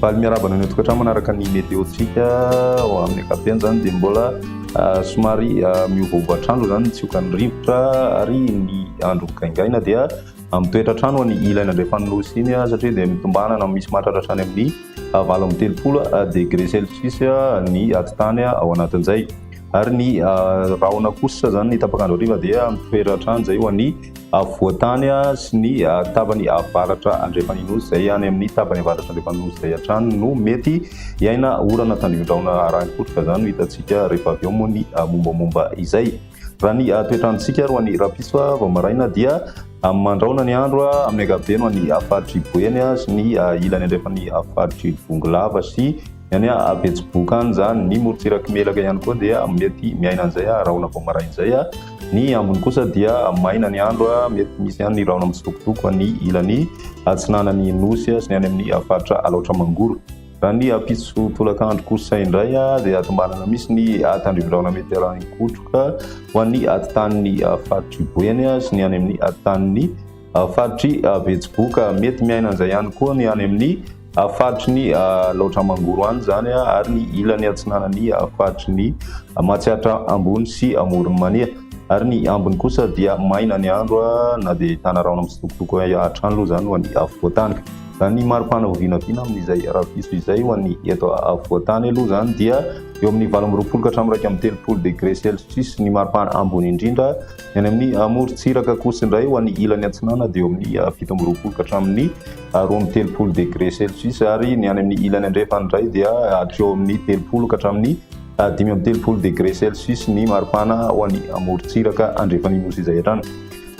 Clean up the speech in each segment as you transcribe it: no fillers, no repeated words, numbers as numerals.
Faly miarahaba anao any an-tokantrano manaraka ny météo-tsika amin'ny ankapobeny izany dia mbola somary miovaova hatrany aloha izany ny tsiokan'ny rivotra ary ny andro migaingaina dia mitoetra hatrany ho an'ny ilany andrefan'ny nosy iny satria dia mitombanana misy mahatratra hatrany amin'ny 38 degré celsius ny atitany ao anatin'izay. Ary ny rahona kosa izany ny tapak'andro hariva dia mitoetra hatrany izay ho an'ny afovoan-tany sy ny tapany avaratra andrefan'ny Nosy izay any amin'ny tapany avaratra andrefan'ny Nosy izay hatrany no mety hiaina orana tandrivindrahona arahin-kotroka izany no hitantsika rehefa avy eo moa ny mombamomba izay. Raha ny toetr'androntsika ary ho an'ny rahampitso vao maraina dia mandrahona ny andro amin'ny ankapobeny ho an'ny faritr'i Boeny sy ny ilany andrefan'ny faritr'i Bongolava sy Ny any Betsiboka any izany, ny morontsirak'i Melaka ihany koa dia mety miaina an'izay rahona vao maraina izay. Ny ambiny kosa dia maina ny andro, mety misy ihany ny rahona mitsitokotoko any ilany atsinanan'ny Nosy sy ny any amin'ny faritra Alaotra Mangoro. Raha ny ampitso tolakandro kosa indray dia tombanana misy ny tandrivindrahona mety arahin-kotroka ho an'ny atitanin'ny faritr'i Boeny sy ny any amin'ny atitanin'ny Faritr'i Betsiboka. Mety miaina an'izay ihany koa ny any amin'ny faritry ny Alaotra Mangoro any izany ary ny ilany atsinanan'ny faritry ny Matsiatra Ambony sy Amoron'i Mania. Ary ny ambiny kosa dia maina ny andro na dia ahitana rahona mitsitokotoko hatrany aloha izany ho an'ny afovoan-tany. Raha ny maripana ho vinavina amin'izay rahampitso izay ho an'ny eto afovoan-tany aloha izany dia eo amin'ny 28 ka hatramin'ny 31 degré celsius ny maripana ambony indrindra. Ny any amin'ny amorontsiraka kosa indray ho an'ny ilany atsinanana dia eo amin'ny 27 ka hatramin'ny 32 degré celsius ary ny any amin'ny ilany andrefana indray dia hatreo amin'ny 30 ka hatramin'ny 35 degré celsius ny maripana ho an'ny amorontsiraka andrefan'ny nosy izay hatrany.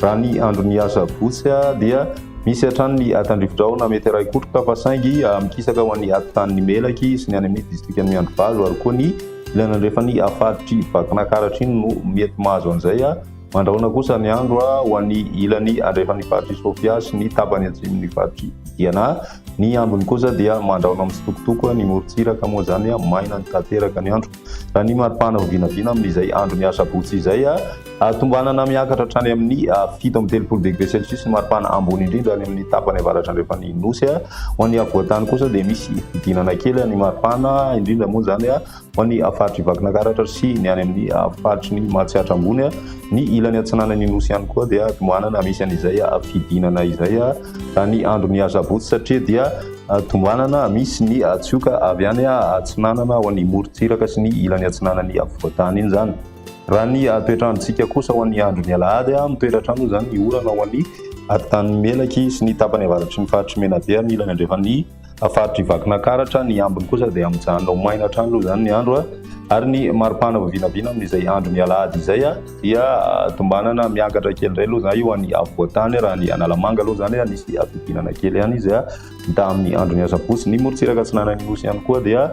Raha ny andron'ny asabotsy dia misy hatrany ny tandrifidrahona mety arahi-kotroka fa saingy mikisaka ho an'ny atitan'ny Melaky sy ny any amin'ny distrikan'i Miandrivazo ary koa ny Ilay nandrefa ny faritr'i Vakinakaratra iny no mety mahazo an'izay. Mandrahona kosa ny andro ho an'ny ilany andrefan'ny faritr'i Sofia sy ny tapany atsimon'ny faritr'i Diana. Ny ambiny kosa dia mandrahona mitsitokotoko ny morontsiraka moa izany maina tanteraka ny andro. Raha ny maripana ho vinavina amin'izay andron'ny asabotsy izay, tombanana miakatra hatrany amin'ny 37 degré celsius ny maripana ambony indrindra any amin'ny tapany avaratra andrefan'ny Nosy. Ho an'ny afovoan-tany kosa dia misy fidinana kely ny maripana, indrindra moa izany ho an'ny faritr'i Vakinakaratra sy ny any amin'ny faritry ny Mahatsiatra Ambony. Ny ilany atsinanan'ny Nosy ihany koa dia tombanana misy an'izay fidinana izay raha ny andron'ny asabotsy satria dia tombanana misy ny tsioka avy any atsinanana ho an'ny morontsiraka sy ny ilany atsinanan'ny afovoan-tany iny izany. Raha ny toetr'androntsika kosa ho an'ny andron'ny alahady, mitoetra hatrany moa izany ny orana ho an'ny atitan'ny Melaky sy ny tapany avaratry ny faritr'i Menabe ary ny ilany andrefan'ny faritr'i Vakinakaratra. Ny ambiny kosa dia mijanona ho maina hatrany aloha izany ny andro ary ny maripana vao vinavina amin'izay andron'ny alahady izay dia tombanana miakatra kely indray aloha izany io any afovoan-tany. Raha ny Analamanga aloha izany nisy fidinana kely ihany izy mitaha amin'ny andron'ny asabotsy. Ny morontsiraka atsinanan'ny Nosy ihany koa dia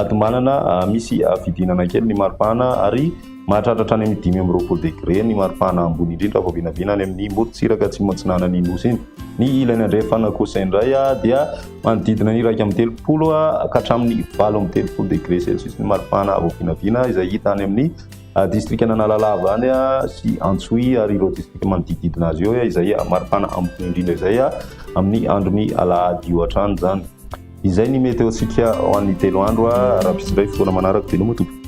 Tombanana misy fidinana kely ny maripana ary mahatratra hatrany amin'ny 25 degré ny maripana ambony indrindra vao vinavina any amin'ny morontsiraka atsimo atsinanan'ny Nosy iny. Ny ilany andrefana kosa indray dia manodidina ny 31 ka hatramin'ny 38 degré celsius ny maripana vao vinavina izay hita any amin'ny distrikan'Analalava any sy Antsohihy ary ireo distrika manodididina azy eo izay maripana ambony indrindra izay amin'ny andron'ny alahady io hatrany izany. Izay ny météo-tsika ho an'ny 3 andro, rahampitso indray fotoana manaraka. Veloma tompoko.